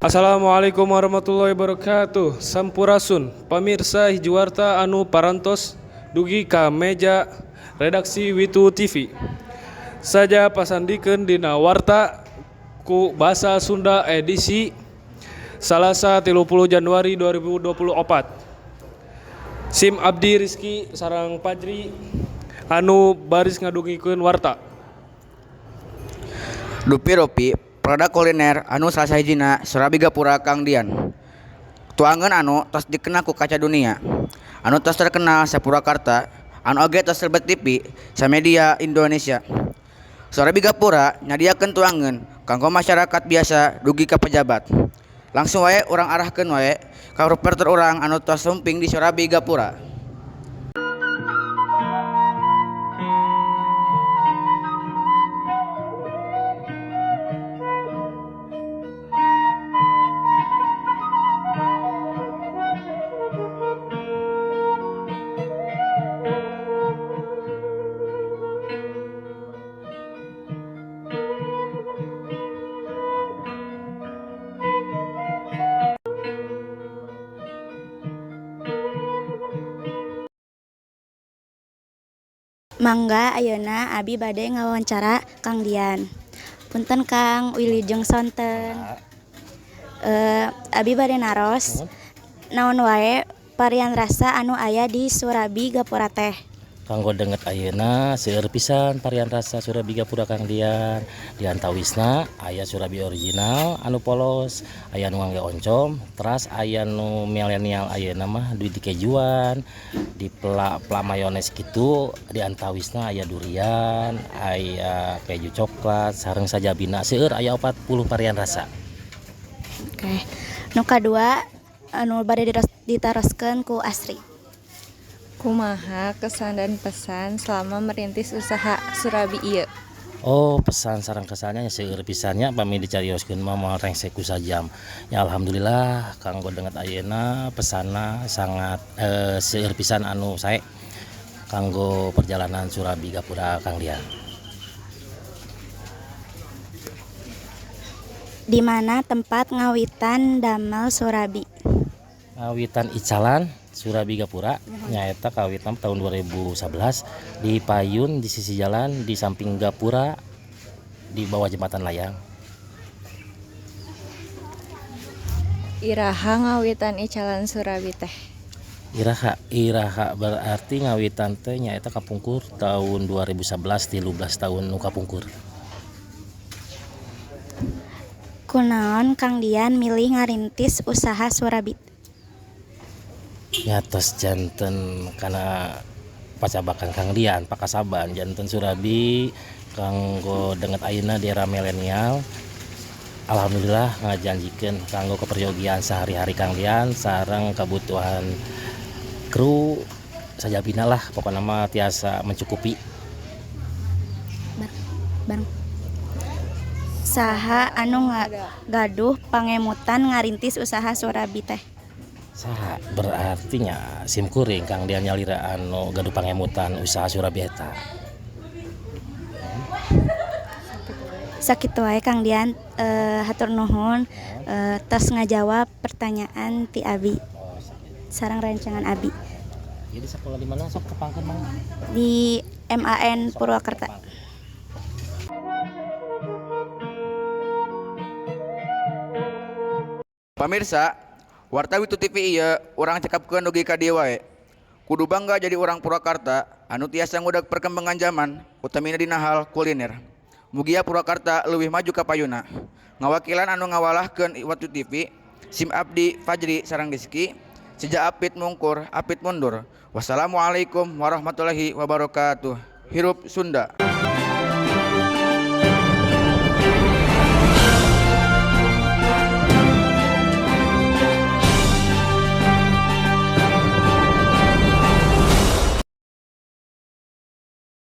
Assalamualaikum warahmatullahi wabarakatuh. Sampurasun pamirsa, hiji warta anu parantos dugi ka meja redaksi Witu TV. Saja pasandikeun dina warta ku basa Sunda edisi Salasa 30 Januari 2024. Sim abdi Rizky sareng Fajri anu baris ngadugikeun warta. Dupi-rupi produk kuliner anu salah sahijina Surabi Gapura Kang Dian. Tuangan anu tos dikenal ku kaca dunia. Anu tos terkenal sa Purwakarta, anu oge tos lebet TV samedia Indonesia. Surabi Gapura nyadiakeun tuangan kanggo masyarakat biasa dugi ka pejabat. Langsung wae urang arahkeun wae ka reporter urang anu tos sumping di Surabi Gapura. Mangga, ayeuna abi bade ngawawancara Kang Dian. Punten Kang, wilujeng sonten. Abi bade naros, naon wae varian rasa anu aya di Surabi Gapura teh? Kanggo danget ayeuna seueur pisan varian rasa Surabi Gapura Kang Dian. Di antawisna aya surabi original anu polos, aya nu ngangge oncom, teras aya nu milenial ayeuna mah di dikejuan, di pelak mayones kitu. Di antawisna aya durian, aya keju coklat, sareng sajabina seueur, aya 40 varian rasa. Oke. Nu kadua anu bade ditaroskeun ku Asri. Kumaha kesan dan pesan selama merintis usaha surabi ieu? Oh, pesan sareng kesannya seueur pisan nya, pami dicarioskeun mah moal rengse ku sajam. Ya, alhamdulillah kanggo danget ayeuna pesanna sangat seueur pisan anu sae kanggo perjalanan Surabi Gapura Kang Dian. Di mana tempat ngawitan damel surabi? Ngawitan icalan Surabi Gapura nyaeta kawitan tahun 2011 di payun di sisi jalan di samping gapura di bawah jembatan layang. Iraha ngawitan icalan surabi teh? Iraha iraha berarti ngawitan teh nyaeta kapungkur tahun 2011, 13 tahun nu kapungkur. Kunaon Kang Dian milih ngarintis usaha surabi? Nya tos janten kana pacabakan Kang Dian, pakasaban janten surabi kanggo danget ayeuna di era milenial. Alhamdulillah ngajanjikeun kanggo keperyogian sehari-hari Kang Dian sareng kebutuhan kru sajabina lah, pokokna mah tiasa mencukupi. Bareng. Saha anu gaduh pangemutan ngarintis usaha surabi teh? Saha berarti nya sim kuring Kang Dian nyalira anu gaduh pangemutan usaha surabi eta. Sakitu wae Kang Dian, hatur nuhun tos ngajawab pertanyaan ti abi sareng rencangan abi. Jadi sekolah di mana, sok tepangkeun mangga? Di MAN Purwakarta. Pamirsa, warta Witu TV ieu urang cekapkeun dugi ka dieu wae. Kudu bangga jadi urang Purwakarta anu tiasa ngudag perkembangan zaman, utamina dina hal kuliner. Mugia Purwakarta leuwih maju ka payuna. Ngawakilan anu ngawalahkeun Witu TV, sim abdi Fajri sareng Rizky, seja apit mungkur, apit mundur. Wassalamualaikum warahmatullahi wabarakatuh. Hirup Sunda.